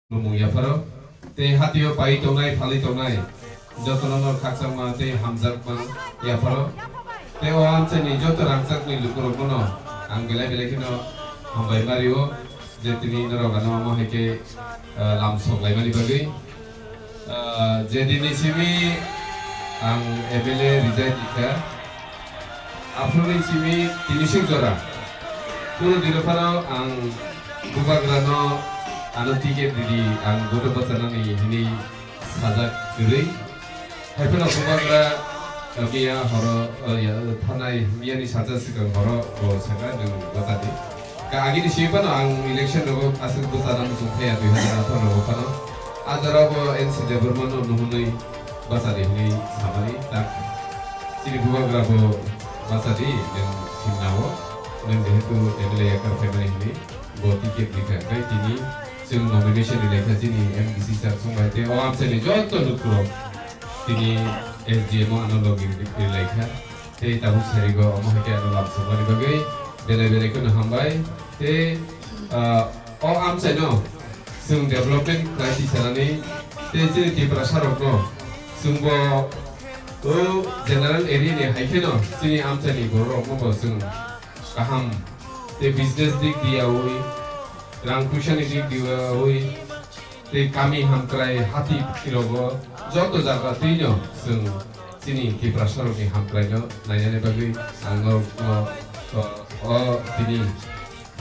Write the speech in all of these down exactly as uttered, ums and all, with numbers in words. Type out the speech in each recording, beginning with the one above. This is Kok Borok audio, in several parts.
Khulumung yapharo, tei hatio pai tongnai, phalwi tongnai, jotono no khakchangma tei hamjakma yapharo, tei o amchaini joto rangchakni lukurokno ang belai belai kheno hambai ma rio, je tini norok ano omo hai khe, ah, lam sok laimani bagwi. Ah, je dini simi ang M L A resign dikha, Aphuruni simi tini sik jora. Kunu dino phano ang bubagrano ano ticket ridi, ang vote bachanani hini sajak kwrwi. Hai phano bubagra, uh, miya horo, uh, ya, thanai miyani sajak swkang horo bo saka nwng bachadi. Ka agini simi phano ang election rogo aswk bwchana muchung phaiya dui hazar atharo rogo phano. A jora bo N C Debbarma no nuhunwi bachadi hwnwi samani tak chini bubagra bo bachadi nwng simnao nwng jehetu M L A yakar phaimani hwnwi bo ticket rikha khai tini chwng nomination rilaikha chini M D C sir songbai tei o amchaini joto lukurok tini S D M o ano logi rilaikha. Tei tabuk sarigo omo hai khe ano lam sokmani bagwi belai belai kheno hambai. Tei, ah, o amchaino chwng development khlai tisanani tei chini Tiprasarokno chwngbo o general area ni hai kheno chini amchaini bororokno bo chwng kaham tei business dik diyaui, rang puisani dik diyaui, tei kami hamkrai hati phirogo joto jaga twino chwng chini Tiprasarokni hamkraino nainani bagwi ang norokno o, o tini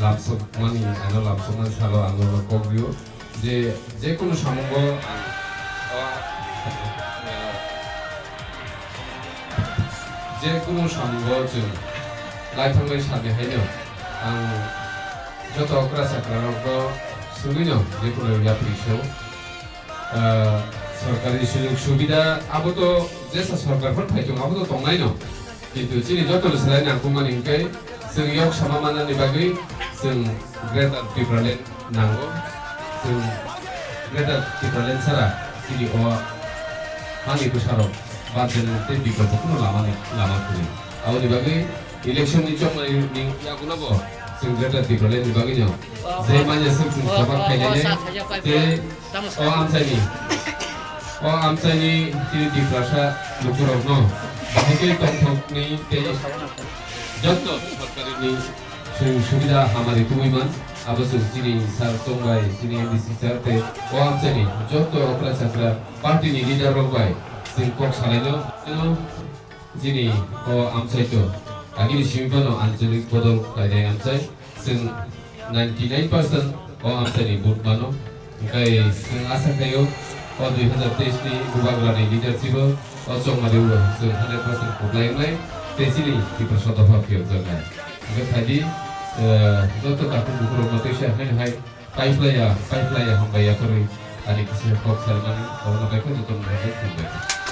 lamsokmani, ano lamsokmani salo ang norokno kok rio je, je kunu samungo ang o, je kunu samungo chwng lai thangwi sadi haino ang joto okra chakra rokno swngwino je kunu yapri se, ah, sorkari sujog subida abo to jesa sorkar phano phai tongo abo to tongnaino, kintu chini joto ni slai nangkukmani hwnkhe chwng yok sama manani bagwi chwng Greater Tipraland nango. Chwng Greater Tipraland sara chini o hani bwsarok banjani tei bikolpo kunu lama ni, lama kwrwi. Aboni bagwi election ni chongmani ni yagulo bo chwng Greater Tipraland ni bagwi no je manya swk chwng sabak khainai tei o amchaini, o amchaini chini Tiprasa lukurokno bahai khe tongthokni tei joto sorkarini chwng subida hamari tubui man, abo chwng chini sir tongbai, chini M D C sir tei o amchaini joto okra chakra party ni leader rok bai chwng kok salaino. Chini o amchai to agini simi phano anchalik bodol khlainai amchai, chwng ninety nine percent o amchaini vote mano. Hwnkhe chwng asa khaio o dui hazar teis ni bubagrani leadership o, o chongmani o chwng hundred percent kwplai wngnai tei chini Tiprasa dopha phiyokjaknai. Hwnkhe phaidi, eh, joto takhuk bukhurokno teisa haino hai paiplaiya, paiplaiya hambai yaphurwi ani kisa kok salmani obono bai khe jotono hambai khulumbai.